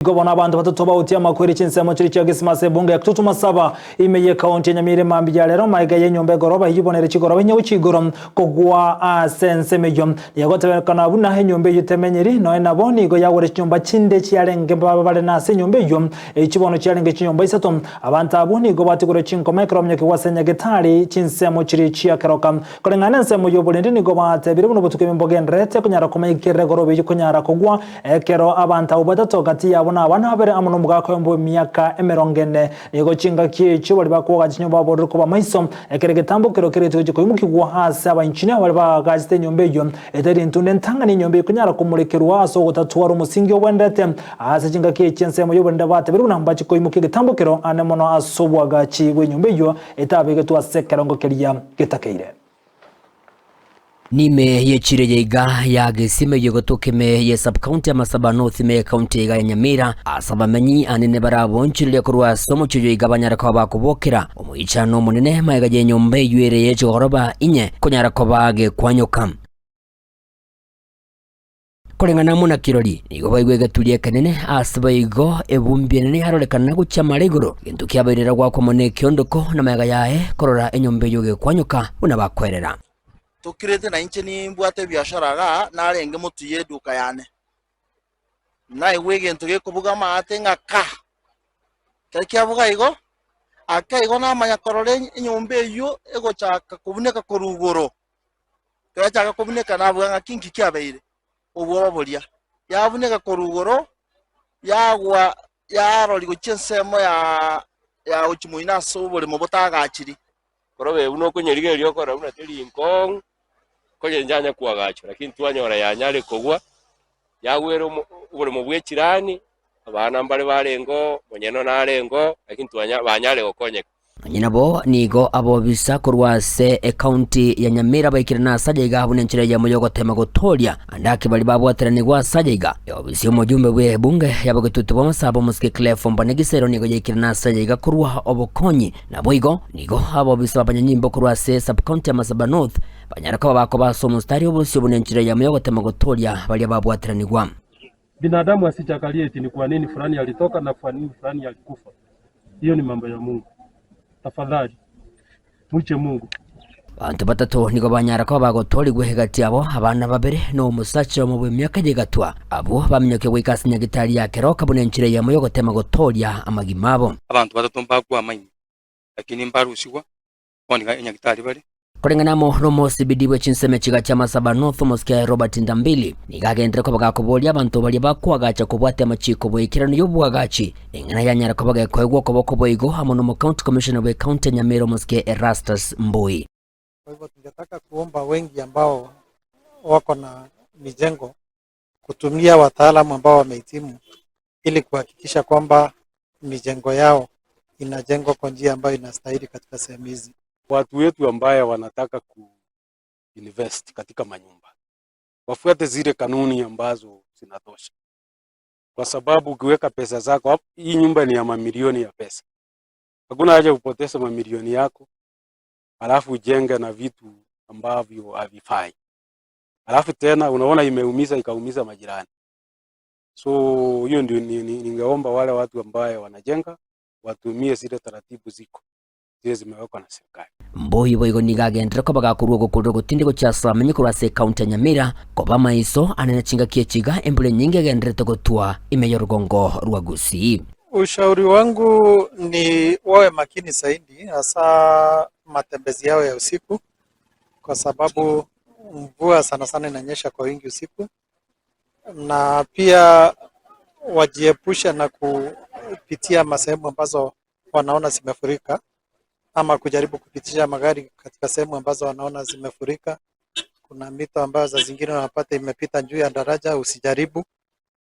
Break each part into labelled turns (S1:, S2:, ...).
S1: Nigo bono abanto batato bautie amakweri chinsemo chiria chia Gesima ase ebunge ya Kitutu Masaba ime y'ekaunti ya Nyamira mambia ya rero magega y'enyomba egoroba eyio bono ere chigoroba inye gochia igoro kogwa ase ensemo eyio. Nigo buna enyomba eyio temenyiri nonya nabo nigo yagure chinyomba chinde chiarenge baba bare nase enyomba eyio echi bono chiarenge chinyomba isato. Abanto abwo nigo batigure chinkoma ekero bamenyokigwa ase nyagetari chinsemo chiria chia keroka. Koreng'ana nensemo y'oborendi nigo batebire buna obotuko ebi mbogendererete konyara komanya kerera egoroba eyio konyara kogwa Ekero abanto abwo batato gati yabo nabana babere amo nomogaka oyomo bw'emiaka emerongo ene. Nigo chingaki echio baria bakoagacha chinyomba baborire koba maiso, ekero egetambo kero keretwe gochia koimokigwa aase abainchinia baria baagachete enyomba eyio etari entunda entang'ani enyomba ekonyara komorekerwa ase ogotatwara omosingi ogwenerete. Ase chingaki echi ensemo y'oborende batebire buna mbachie koimokia egetambo kero ane mono ase oboagachi bw'enyomba eyio etabegetwe ase ekerongo keria getakeire.
S2: Nime y'echiro eye iga ya Gesima eyio egotoka ime ye sub-county ya Masaba North ime y'ecounty eye iga ya Nyamira ase abamenyi anene barabonchoreria korwa ase omochie oyo iga banyare koba bakobokera omoichano omonene magega y'enyomba eyio ere ye chigoroba inye konyara koba gekwanyoka. Koreng'ana amo na kirori, nigo baigwa egeturi ekenene, ase boigo ebumbi enene yarorekana gochia amare igoro, egento kiabairera goakwa mono ekiondoko na magega yaye korora enyomba eyio gekwanyoka buna bakwerera.
S3: Tokirete na inche nimbwate ebiashara igaa, narenge motwe y'eduka yane. Naigwa egento gekobuga amaate ng'a ka! Ekero kiabuga igo, ake igo namanya korora enyomba eywo egochaka kobuneka korwa igoro. Ekero yachaka kobuneka nabuga ng'aki nki kiabeire, obwoba boria. Yabuneka korwa igoro, yagwa yarori gochia ensemo ya ya gochia moino ase oboremo botagachiri.
S4: Korobe buna okonyerigereria okorora buna teri inkong'u, konya yanya koagachwa, lakini twanyora yanyare kogwa, yagwera omo oboremo bwa echirani, abana mbare barenge oo, monyene narenge oo, lakini twanya banyare gokonyeka.
S2: Nonya nabo nigo abobisa korwa ase ecounty ya Nyamira baikire nase aye iga buna enchera eyemo yogotema gotooria ande ake baria babwateranigwe ase aye iga. Eobisi y'omojumbe bwe ebunge y'abagetutu b'amasabo omosike Clef Mbanegisero nigo yaikire nase aye iga korwa obokonyi. Naboigo nigo abobisa b'abanyanyimbo korwa ase sub-county ya Masaba North banyare koba bakoba ase omostari obosio buna enchera eyemo yogotema gotooria baria babwateranigwa.
S5: Binadamu asichakalie eti ni kwa nini fulani alitoka na kwa nini fulani alikufa. Hiyo ni mambo ya Mungu. Tafadhali muche Mungu.
S2: Abanto batato nigo banyara koba bagotoorigwa egati yabo abana babere na omosacha omo bw'emiaka y'egatwa. Abwo baminyokire goika ase nyagitari ya keroka buna enchera eyemo y'ogotema gotooria amagima abo.
S6: Abanto batato mbagwa amaino, lakini mbarusigwa, bono iga enyagitari bare.
S2: Koreng'ana amo nomosibidi bwe chinsemo echiga chia Masaba North omosike Robert Ndambili nigo agenderere koba gakoboria abanto baria bakoagacha kobwatia amachiko bw'eikeranu y'oboagachi eng'ana yanyara koba gekoegwa okoboko boigo amo nomo County Commissioner bwe County ya Nyamira omosike Erastus Mbui.
S7: Kwa hivyo tungetaka kuomba wengi ambao wako na mijengo kutumia wataalamu ambao wamehitimu ili kuhakikisha kwamba mijengo yao inajengwa kwa njia ambayo inastahili katika sehemu hizi.
S5: Watu wetu ambaye wanataka ku invest katika manyumba wafuate zile kanuni ambazo zinatosha, kwa sababu ukiweka pesa zako, hii nyumba ni ya mamilioni ya pesa. Hakuna haja upoteze mamilioni yako alafu ujenge na vitu ambavyo havifai, alafu tena unaona imeumiza ikaumiza majirani. So hiyo ndio ningeomba wale watu ambaye wanajenga watumie zile taratibu ziko zile zimewekwa na serikali.
S2: Mbui boigo nigo agenderere koba gakorua ogokurera ogotindi gochia ase abamenyi korwa ase ekaunti ya Nyamira, koba amaiso anene chingaki echi iga embura enyinge egendererete gotwa ime y'orugongo rwa Gusii.
S7: Ushauri wangu ni wawe makini zaidi hasa matembezi yao ya usiku kwa sababu mvua sana sana inanyesha kwa wingi usiku na pia wajiepushe na kupitia masehemu ambazo wanaona zimefurika ama kujaribu kupitisha magari katika sehemu ambazo wanaona zimefurika. Kuna mito ambayo saa zingine unapata imepita juu ya daraja, usijaribu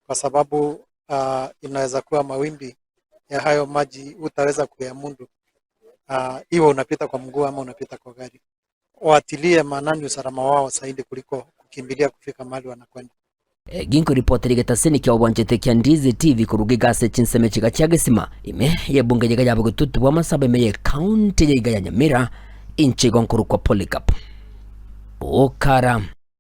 S7: kwa sababu uh, inaweza kuwa mawimbi ya hayo maji utaweza kuyamudu uh, iwe unapita kwa mguu ama unapita kwa gari. Watilie maanani usalama wao zaidi kuliko kukimbilia kufika mahali wanakwenda.
S2: Ginkoripotera egetaseni kia obwanchete kia Ndizi TV koruga iga ase chinsemo chiga chia Gesima, ime y'ebunge yaiga ya Bogetutu bw'amasabo ime y'ecounty yaiga ya Nyamira, inche igo nkorokwa Polycarp Okara.